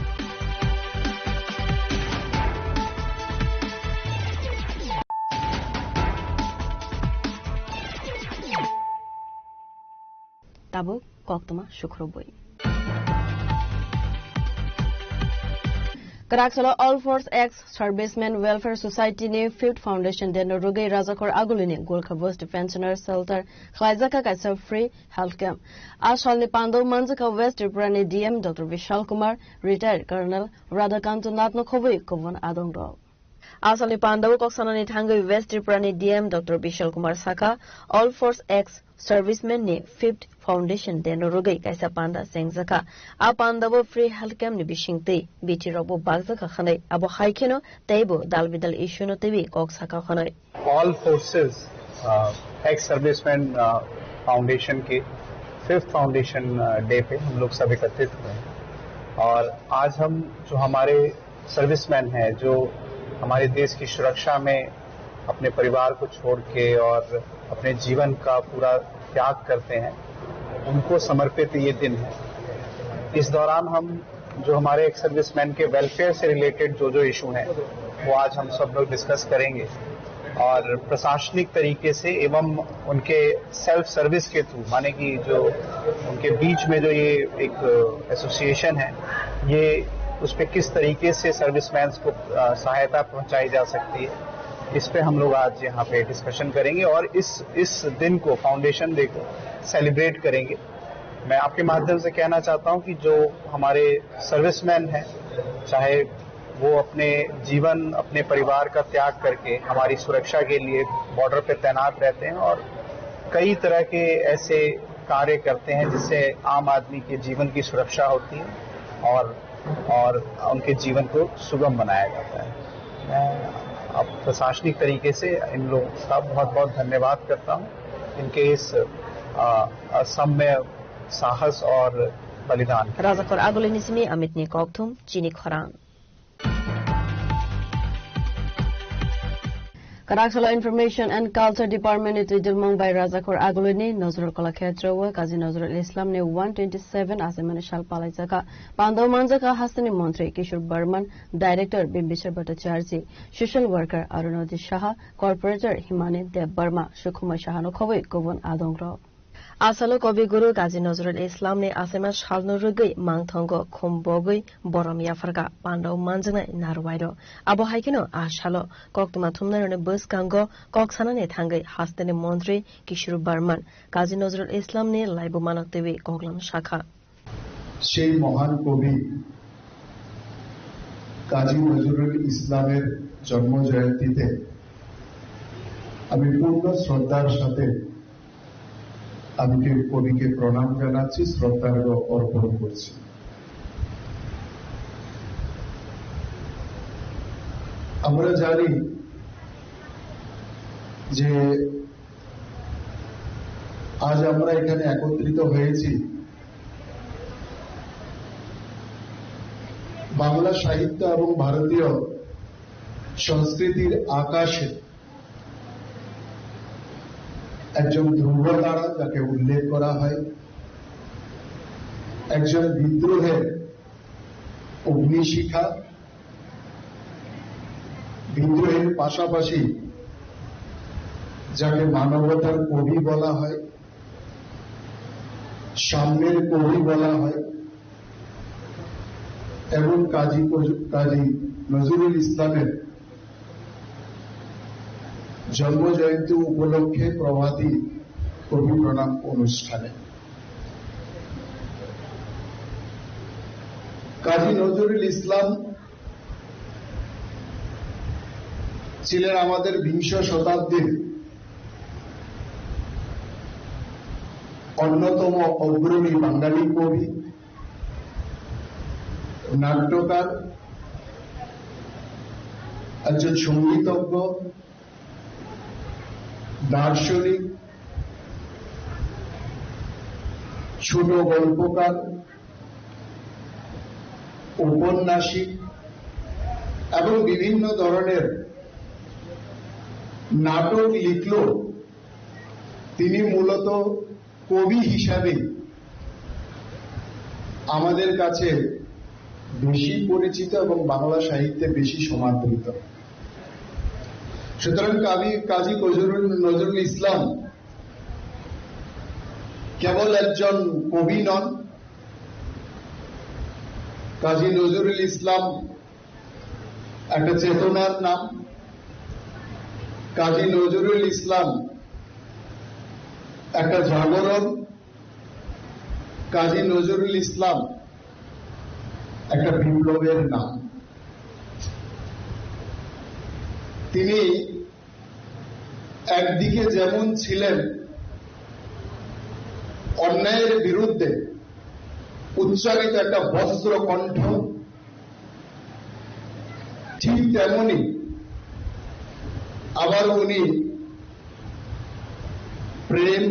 Tabuk koktwma sukrubwi. Kwraksalo All Force Ex Servicemen Welfare Society ni Fifth Foundation Day no rwgwi Rajakhor Agulini Gorkha Bosti Pensioner Shelter khlaijakha kaisa free health camp. A salni pandao manjakha West Tripura ni D M Doctor Bishal Kumar, Retired Colonel Radhakanta Nath no khobwi kubun adong rok. Asalni pandao kok sanani thangwi West Tripura ni D M Doctor Bishal Kumar sakha, All Force Ex Servicemen ni Fifth Foundation Day no rwgwi kaisa panda chengjakha. A pandao free health camp ni bisingtwi B T rokbo bakjakha hwnwi. Abo hai kheno teibo dal bidal issue no twiwi kok sakha hwnwi. All forces ex serviceman foundation के fifth foundation day पे हम लोग सब एकत्रित हुए हैं। और आज हम जो हमारे सर्विसमैन हैं, जो हमारे देश की सुरक्षा में अपने परिवार को छोड़ के और अपने जीवन का पूरा त्याग करते हैं, उनको समर्पित ये दिन है। इस दौरान हम जो हमारे एक्स सर्विसमैन के वेलफेयर से रिलेटेड जो जो इशू हैं, वो आज हम सब लोग डिस्कस करेंगे और प्रशासनिक तरीके से एवं उनके सेल्फ सर्विस के थ्रू, माने कि जो उनके बीच में जो ये एक एसोसिएशन है, ये उस पे किस तरीके से सर्विसमैन को अ, सहायता पहुंचाई जा सकती है, इस पे हम लोग आज यहाँ पे डिस्कशन करेंगे और इस इस दिन को, फाउंडेशन डे को सेलिब्रेट करेंगे। मैं आपके माध्यम से कहना चाहता हूँ कि जो हमारे सर्विसमैन हैं, चाहे वो अपने जीवन, अपने परिवार का त्याग करके हमारी सुरक्षा के लिए बॉर्डर पे तैनात रहते हैं और कई तरह के ऐसे कार्य करते हैं जिससे आम आदमी के जीवन की सुरक्षा होती है और, और उनके जीवन को सुगम बनाया जाता है। मैं अब प्रशासनिक तरीके से इन लोगों का बहुत-बहुत धन्यवाद करता हूँ, इनके इस, अ, असम्य साहस और बलिदान। Rajakhor Agulini simi Amit ni kokthum chini khorang. Kwrak salo Information and Culture Department ni twidirmung bai Rajakhor Agulini Nazrul Kala Khetra o Kazi Nazrul Islam ni one twenty seven asemani sal palaijaka. Pandao manjaka hasteni montri Kishore Barman, Director Bimbisar Bhattacharjee, Social Worker Arunodhi Saha, Corporator Himani Deb Barma, Sukhumai Sahano khobwi kubun adongrok. Asalo Kobi Guru Kazi Nazrul Islam ni asaima salno rwgwi mangthongo khum bogwi borom yapharkha pandao manjaknai narwai rok. Abo hai kheno a salo koktwma thumnairokni bwskango kok sanani thangwi hasteni montri Kishore Barman Kazi Nazrul Islam ni laibumano twiwi koklam sakha. সেই মহান কবি কাজী নজরুল ইসলামের জন্ম জয়ন্তীতে আমি পূর্ণ শ্রদ্ধার সাথে আমি কে-, কবিকে প্রণাম জানাচ্ছি, শ্রদ্ধার্ঘ্য অর্পণ করছি। আমরা জানি যে আজ আমরা এখানে একত্রিত হয়েছি বাংলা সাহিত্য এবং ভারতীয় সংস্কৃতির আকাশে একজন ধ্রুব তারা, যাকে উল্লেখ করা হয়, একজন বিদ্রোহের অগ্নিশিখা, বিদ্রোহের পাশাপাশি যাকে মানবতার কবি বলা হয়, সাম্যের কবি বলা হয় এবং কাজী কজ-, কাজী নজরুল ইসলামের জন্ম জয়ন্তী উপলক্ষে প্রভাতী কবি প্রণাম অনুষ্ঠানে কাজী নজরুল ইসলাম ছিলেন আমাদের বিংশ শতাব্দীর অন্যতম অগ্রণী বাঙালি কবি, নাট্যকার, একজন সঙ্গীতজ্ঞ, দার্শনিক, ছোট গল্পকার, ঔপন্যাসিক এবং বিভিন্ন ধরনের নাটক লিখলেও তিনি মূলত কবি হিসাবে আমাদের কাছে বেশি পরিচিত এবং বাংলা সাহিত্যে বেশি সমাদৃত। সুতরাং কাবি-, কাজী নজরুল, নজরুল ইসলাম কেবল একজন কবি নন, কাজী নজরুল ইসলাম একটা চেতনার নাম, কাজী নজরুল ইসলাম একটা জাগরণ, কাজী নজরুল ইসলাম একটা বিপ্লবের নাম। তিনি একদিকে যেমন ছিলেন অন্যায়ের বিরুদ্ধে উচ্চারিত একটা বজ্র কণ্ঠ, ঠিক তেমনি আবার উনি প্রেম,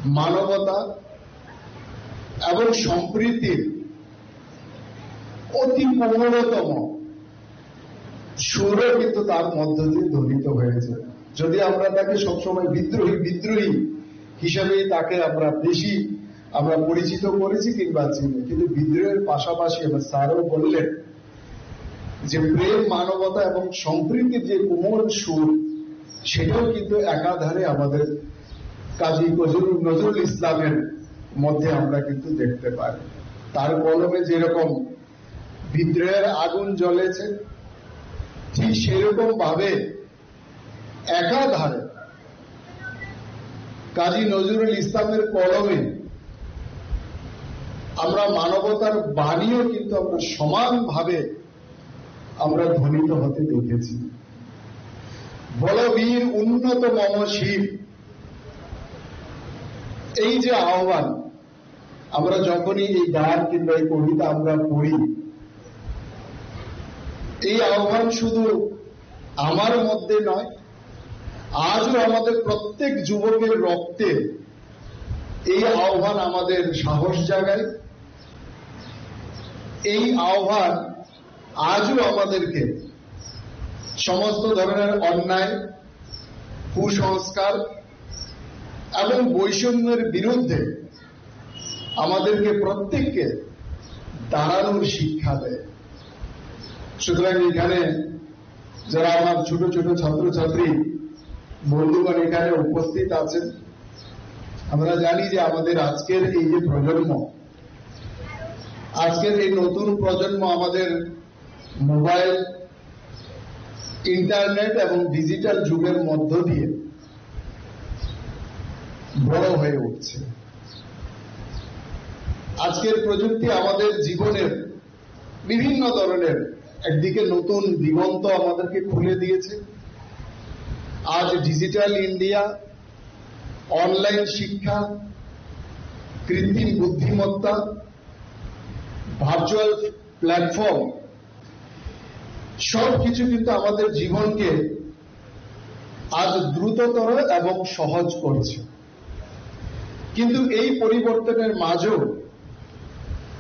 মানবতা এবং সম্প্রীতির অতি কোমলতম সুরও কিন্তু তার মধ্য দিয়ে ধ্বনিত হয়েছে। যদি আমরা তাকে সবসময় বিদ্রোহী, বিদ্রোহী হিসাবেই তাকে আমরা বেশি, আমরা পরিচিত করেছি কিংবা চিনি, কিন্তু বিদ্রোহের পাশাপাশি আমার স্যারও বললেন যে প্রেম, মানবতা এবং সম্প্রীতির যে কোমল সুর, সেটাও কিন্তু একাধারে আমাদের কাজী নজরুল, নজরুল ইসলামের মধ্যে আমরা কিন্তু দেখতে পাই। তার কলমে যেরকম বিদ্রোহের আগুন জ্বলেছে, ঠিক সেরকম ভাবে একাধারে কাজী নজরুল ইসলামের কলমে আমরা মানবতার বাণীও কিন্তু আমরা সমানভাবে আমরা ধ্বনিত হতে দেখেছি। বল বীর উন্নত মম শির, এই যে আহ্বান, আমরা যখনই এই গান কিংবা এই কবিতা আমরা পড়ি, এই আহ্বান শুধু আমার মধ্যে নয়, আজও আমাদের প্রত্যেক যুবকের রক্তে এই আহ্বান আমাদের সাহস জাগায়। এই আহ্বান আজও আমাদেরকে সমস্ত ধরনের অন্যায়, কুসংস্কার এবং বৈষম্যের বিরুদ্ধে আমাদেরকে প্রত্যেককে দাঁড়ানোর শিক্ষা দেয়। সুতরাং এখানে যারা আমার ছোট ছোট ছাত্রছাত্রী বন্ধুগণ এখানে উপস্থিত আছেন, আমরা জানি যে আমাদের আজকের এই যে প্রজন্ম, আজকের এই নতুন প্রজন্ম আমাদের মোবাইল, ইন্টারনেট এবং ডিজিটাল যুগের মধ্য দিয়ে বড় হয়ে উঠছে। আজকের প্রযুক্তি আমাদের জীবনের বিভিন্ন ধরনের, একদিকে নতুন দিগন্ত আমাদেরকে খুলে দিয়েছে। আজ ডিজিটাল ইন্ডিয়া, অনলাইন শিক্ষা, কৃত্রিম বুদ্ধিমত্তা, ভার্চুয়াল প্ল্যাটফর্ম, সব কিছু কিন্তু আমাদের জীবনকে আজ দ্রুততর এবং সহজ করছে। কিন্তু এই পরিবর্তনের মাঝেও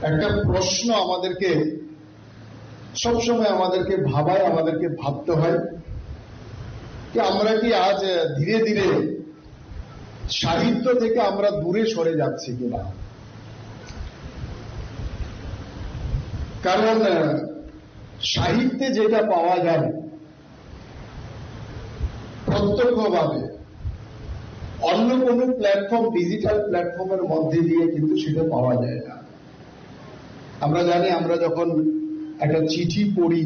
একটা প্রশ্ন আমাদেরকে সবসময় আমাদেরকে ভাবায়, আমাদেরকে ভাবতে হয় যে আমরা কি আজ ধীরে ধীরে সাহিত্য থেকে আমরা দূরে সরে যাচ্ছি কিনা। কারণ আহ, সাহিত্যে যেটা পাওয়া যায় প্রত্যক্ষভাবে, অন্য কোনো প্ল্যাটফর্ম, ডিজিটাল প্ল্যাটফর্মের মধ্যে দিয়ে কিন্তু সেটা পাওয়া যায় না। আমরা জানি, আমরা যখন একটা চিঠি পড়ি,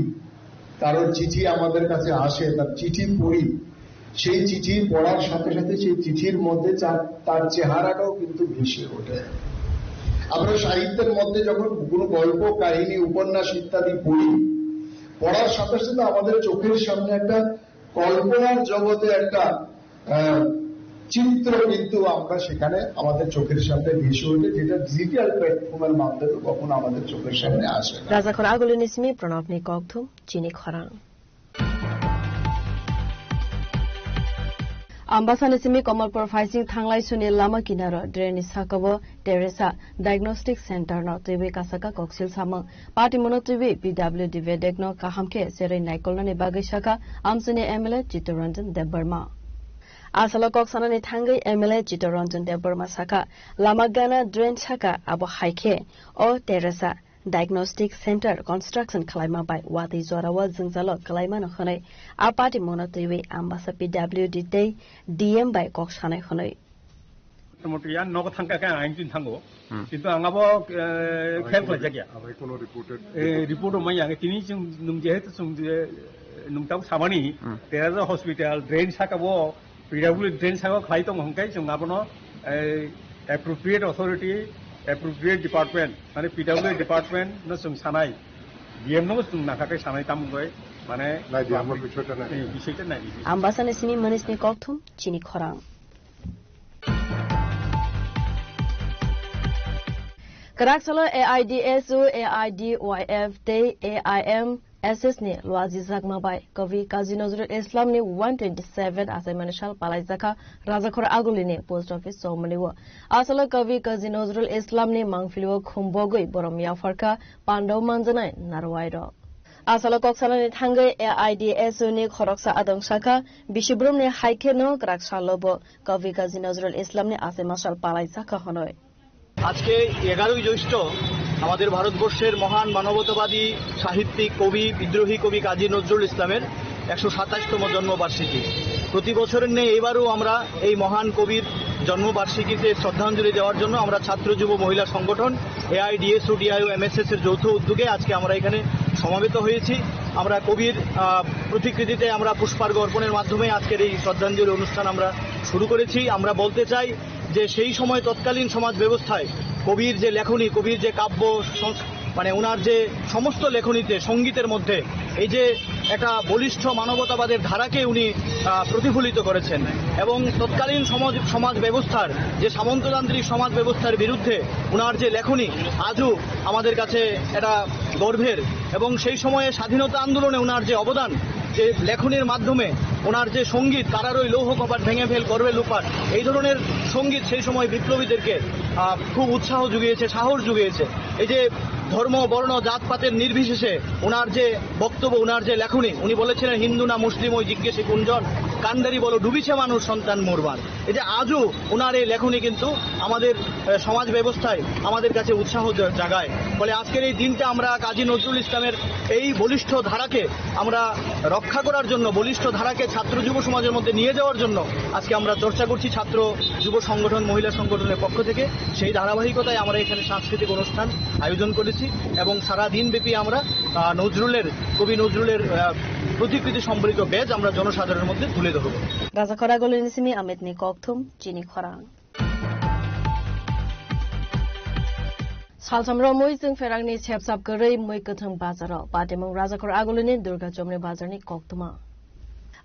কারোর চিঠি আমাদের কাছে আসে, তার চিঠি পড়ি, সেই চিঠি পড়ার সাথে সাথে সেই চিঠির মধ্যে চা-, তার চেহারাটাও কিন্তু ভেসে ওঠে। আমরা সাহিত্যের মধ্যে যখন কোনো গল্প, কাহিনী, উপন্যাস ইত্যাদি পড়ি, পড়ার সাথে সাথে আমাদের চোখের সামনে একটা কল্পনার জগতে একটা আহ, চিত্র কিন্তু আমরা সেখানে আমাদের চোখের সামনে ভেসে ওঠে, যেটা ডিজিটাল প্ল্যাটফর্মের মাধ্যমে কখনো আমাদের চোখের সামনে আসে না। Rajakhor Agulini simi Pranabni kokthum chini khorang. Ambasani simi Kamalpur phaising thanglai suni lama kinaro drain ni saka o Teresa Diagnostic Center no twiwi kasaka koksil samung. Patimono twiwi P W D bedek no kaham khe serwi naikolnani bagwi saka amchini M L A Chittaranjan Debbarma. Asalo kok sanani thangwi M L A Chittaranjan Debbarma saka, lama gana drain saka abo hai khe o Teresa Diagnostic Center construction khwlaima bai watwi jorao jwngjalo kwlaimano hwnwi a party mungno twiwi Ambasa P W D tei D M bai kok sanai hwnwi. Moto ya nogo thangkha khe ang tin thango. Hmm. Kintu ang abo, eh, khel khlai jakya. Abai kono reported. Eh, report o maya ang tini chwng nung jehetu chwng je, nung tabo samani, hmm, Teresa Hospital drain saka bo, P W D drain saka khlai tong hongkai chwng abono, eh, appropriate authority, appropriate department, mane P W D department no chwng sanai. D M no chwng nakha kai sanai tamo goi, mane nai di amo bishoita nai. Eh, bishoita nai. Ambasani simi manisni kokthum chini khorang. Kwrak salo A I D S U, A I D Y F tei A I M S S ni luajijakma bai Kavi Kazi Nazrul Islam ni one twenty seven achaimani sal palaijakha Rajakhor Agulini post office chowmani o. Asalo Kavi Kazi Nazrul Islam ni mangpili o khum bogwi borom yapharkha pandao manjanai narwai rok. Asalo kok sanani thangwi A I D S U ni khoroksa adong sakha, bisibrumni hai kheno kwrak salo bo Kavi Kazi Nazrul Islamni achaima sal palai sakha hwnwi. আজকে এগারোই জ্যৈষ্ঠ আমাদের ভারতবর্ষের মহান মানবতাবাদী সাহিত্যিক, কবি, বিদ্রোহী কবি কাজী নজরুল ইসলামের একশো সাতাশতম জন্মবার্ষিকী। প্রতি বছরের ন্যায় এবারও আমরা এই মহান কবির জন্মবার্ষিকীতে শ্রদ্ধাঞ্জলি দেওয়ার জন্য আমরা ছাত্র যুব মহিলা সংগঠন, এআইডিএসও, ডিআইও, এমএসএস এর যৌথ উদ্যোগে আজকে আমরা এখানে সমবেত হয়েছি। আমরা কবির, আহ, প্রতিকৃতিতে আমরা পুষ্পার্ঘ অর্পণের মাধ্যমে আজকের এই শ্রদ্ধাঞ্জলি অনুষ্ঠান আমরা শুরু করেছি। আমরা বলতে চাই যে সেই সময় তৎকালীন সমাজ ব্যবস্থায় কবির যে লেখনী, কবির যে কাব্য সংস-, মানে ওনার যে সমস্ত লেখনীতে, সঙ্গীতের মধ্যে এই যে একটা বলিষ্ঠ মানবতাবাদের ধারাকে উনি, আহ, প্রতিফলিত করেছেন এবং তৎকালীন সমাজ, সমাজ ব্যবস্থার, যে সামন্ততান্ত্রিক সমাজ ব্যবস্থার বিরুদ্ধে ওনার যে লেখনী আজও আমাদের কাছে এটা গর্বের। এবং সেই সময়ে স্বাধীনতা আন্দোলনে ওনার যে অবদান, যে লেখনীর মাধ্যমে ওনার যে সঙ্গীত, "তারার ওই লৌহ কপাট ভেঙে ফেল করবে লুপাট", এই ধরনের সঙ্গীত সেই সময় বিপ্লবীদেরকে, আহ, খুব উৎসাহ জুগিয়েছে, সাহস জুগিয়েছে। এই যে ধর্ম, বর্ণ, জাতপাতের নির্বিশেষে ওনার যে বক্তব্য, ওনার যে লেখনী, উনি বলেছিলেন, "হিন্দু না মুসলিম ওই জিজ্ঞেসে কুঞ্জন, কান্ডারি বলো ডুবিছে মানুষ সন্তান মোরবার।" এই যে আজও ওনার এই লেখনী কিন্তু আমাদের, আহ, সমাজ ব্যবস্থায় আমাদের কাছে উৎসাহ জ-, জাগায়। ফলে আজকের এই দিনটা আমরা কাজী নজরুল ইসলামের এই বলিষ্ঠ ধারাকে আমরা রক্ষা করার জন্য, বলিষ্ঠ ধারাকে ছাত্র যুব সমাজের মধ্যে নিয়ে যাওয়ার জন্য আজকে আমরা চর্চা করছি ছাত্র যুব সংগঠন, মহিলা সংগঠনের পক্ষ থেকে। সেই ধারাবাহিকতায় আমরা এখানে সাংস্কৃতিক অনুষ্ঠান আয়োজন করেছি এবং সারা দিনব্যাপী আমরা, আহ, নজরুলের, কবি নজরুলের, আহ, প্রতিকৃতি সম্বলিত badge আমরা জনসাধারণের মধ্যে তুলে ধরব। Rajakhor Agulini simi Amit ni kokthum chini khorang. Salsam romwi Chwngpherangni sepsap kwrwi Mwi Kwthwng bazaro. Patimung Rajakhor Agulini Durga Chomni bazarni koktwma.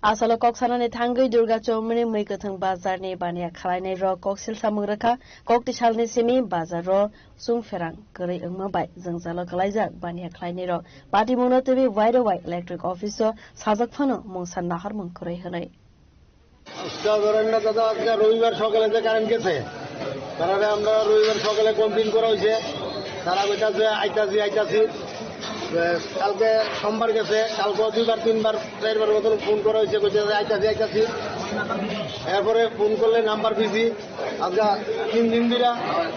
Asalo kok sanani thangwi Durga Chomni Mwi Kwthwng bazarni baniya khwlainai rok kok silsamung rwkha. Kokti salni simi bazaro chwngpherang kwrwi wngma bai jwngjalo kwlaijak baniya khwlainai rok. Patimungno twiwi wire wai electric office o sajak phano mungsa naharmung kwrwi hwnwi. আজকে ধরেন না দাদা, আজকে রবিবার সকালে যে কারেন্ট গেছে, তারারে আমরা রবিবার সকালে কমপ্লেন করা হয়েছে, তারা কইতাছে, "আইতাছি, আইতাছি।" এ, কালকে সোমবার গেছে, কালকে দুইবার, তিনবার, চারবার মতন ফোন করা হয়েছে, কইতাছে, "আইতাছি, আইতাছি।" এরপরে ফোন করলে নাম্বার বিজি। আজকে তিন দিন ধরে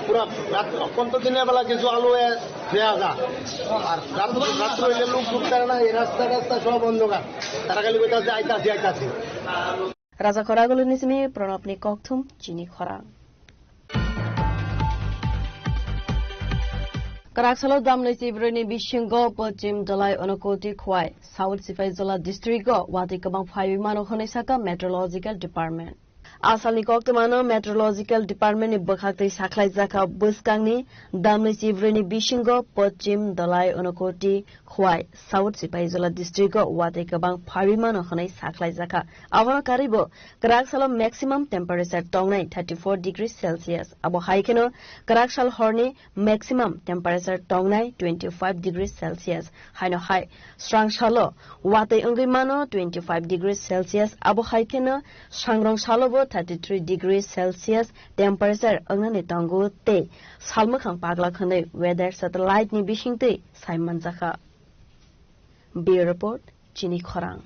পুরা রাত, অত্যন্ত দিনের বেলা কিছু আলো এ দেয়া যায়, আর রাত, রাত্রে হইলে লোক ঢুকতে পারে না, এই রাস্তা, রাস্তা সব অন্ধকার। তারা খালি কইতাছে, "আইতাছি, আইতাছি।" Rajakhor Agulini simi Pranabni kokthum chini khorang. Kwraksalo damni chibrwini bisingo Pochim Dhalai Unakoti Khwai, South Sipaijala district o watwi kwbang phaiwi mano hwnwi sakha Meteorological Department. Asalni koktwmano Meteorological Department ni bwkhaktwi sakhlaijakha bwskangni damni chibrwini bisingo Pochim Dhalai Unakoti Khwai, South Sipaijala district o watwi kwbang phaiwi mano hwnwi sakhlaijakha. Abono karwibo kwraksalo maximum temperature tongnai thirty four degree Celsius. Abo hai kheno kwraksal horni maximum temperature tongnai twenty five degree Celsius. Haino hai srangsalo watwi wngwi mano twenty five degree Celsius. Abo hai kheno sangrong salobo thirty three degree Celsius temperature wngnani tongo tei salmwkhang pagla khwnwi weather satellite ni bisingtwi sai manjakha. Bureau Report, Chini Khorang.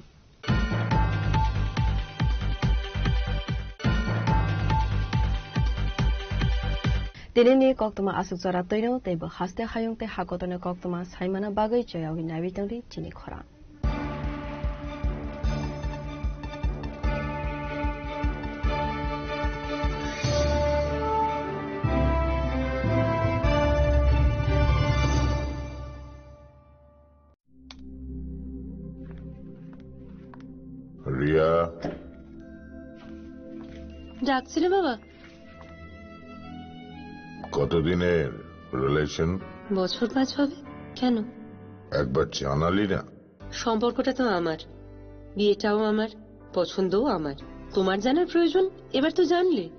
Tinini koktwma aswk jora twino tei bo haste hayung tei hakotorni koktwma saimana bagwi choyawi naiwi tongdi Chini Khorang. Riya. ডাকছিলে বাবা? কতদিনের রিলেশন? বছর পাঁচ হবে। কেন? একবার জানালি না। সম্পর্কটা তো আমার, বিয়েটাও আমার, পছন্দও আমার। তোমার জানার প্রয়োজন? এবার তো জানলে।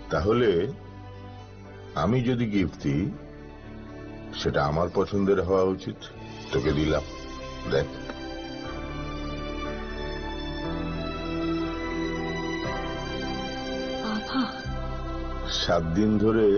তাহলে আমি যদি গিফট দিই, সেটা আমার পছন্দের হওয়া উচিত। তোকে দিলাম, দেখ। বাবা। সাত দিন ধরে